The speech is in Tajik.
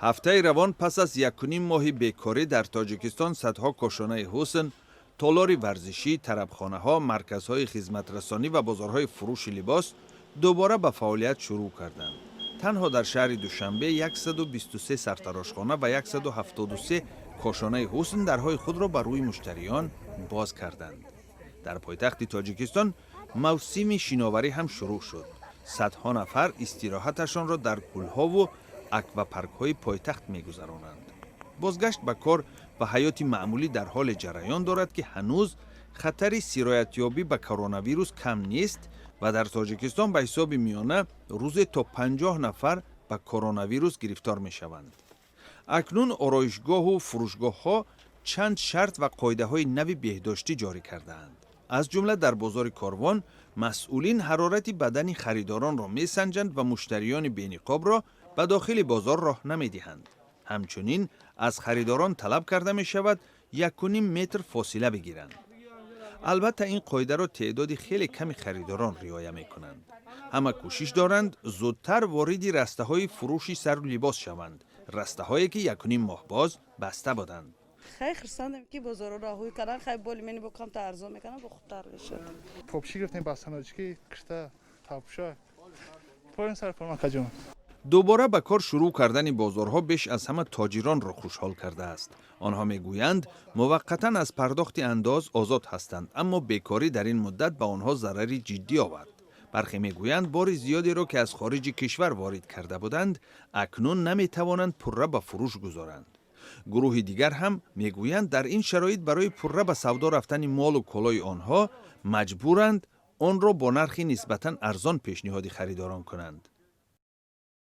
Ҳафтаи равон пас аз якуним моҳи бекорӣ дар Тоҷикистон садҳо кошонаи ҳусн, толори варзишӣ, тарабхонаҳо, марказҳои хизматрасонӣ ва бозорҳои фурӯши либос дубора ба фаъолият шурӯъ карданд. Танҳо дар шаҳри Душанбе 123 сартарошхона ва 173 кошонаи ҳусн дарҳои худро ба рӯи муштариён боз карданд. Дар пойтахти Тоҷикистон мавсими шиноварӣ ҳам шурӯъ шуд. Садҳо нафар истироҳаташонро дар кӯлҳову аквапаркҳои пойтахт мегузаронанд. Бозгашт ба кор ва ҳаёти маъмулӣ дар ҳоле ҷараён дорад, ки ҳанӯз хатари сироятёбӣ ба коронавирус кам нест ва дар Тоҷикистон ба ҳисоби миёна рӯзе то 50 нафар ба коронавирус гирифтор мешаванд. Акнун ороишгоҳу фурӯшгоҳҳо чанд шарт ва қоидаҳои нави беҳдоштӣ ҷорӣ кардаанд. Аз ҷумла дар бозори Корвон масъулин ҳарорати бадани харидоронро месанҷанд ва муштариёни бениқобро ба дохили бозор роҳ намедиҳанд. Ҳамчунин аз харидорон талаб карда мешавад, 1,5 метр фосила бигиранд. Албатта, ин қоидаро теъдоди хеле ками харидорон риоя мекунанд. Ҳама кӯшиш доранд зудтар вориди растаҳои фурӯши сару либос шаванд, растаҳое ки якуним моҳ боз баста буданд. Хай, хурсандем, ки бозорро ҳуй кардан. Хай, боли мени бо камтар арзон мекунам, бо хубтар мешуд. Попши гирифтем, бастаночки, кишта, тапша, поин сар формакаҷон. Дубора ба кор шурӯъ кардани бозорҳо беш аз ҳама тоҷиронро хушҳол кардааст. Онҳо мегӯянд, муваққатан аз пардохти андоз озод ҳастанд, аммо бекорӣ дар ин муддат ба онҳо зарари ҷиддӣ овард. Бархе мегӯянд, бори зиёдеро, ки аз хориҷи кишвар ворид карда буданд, акнун наметавонанд пурра ба фурӯш гузоранд. Гурӯҳи дигар ҳам мегӯянд, дар ин шароит барои пурра ба савдо рафтани молу колои онҳо маҷбуранд онро бо нархи нисбатан арзон пешниҳоди харидорон кунанд.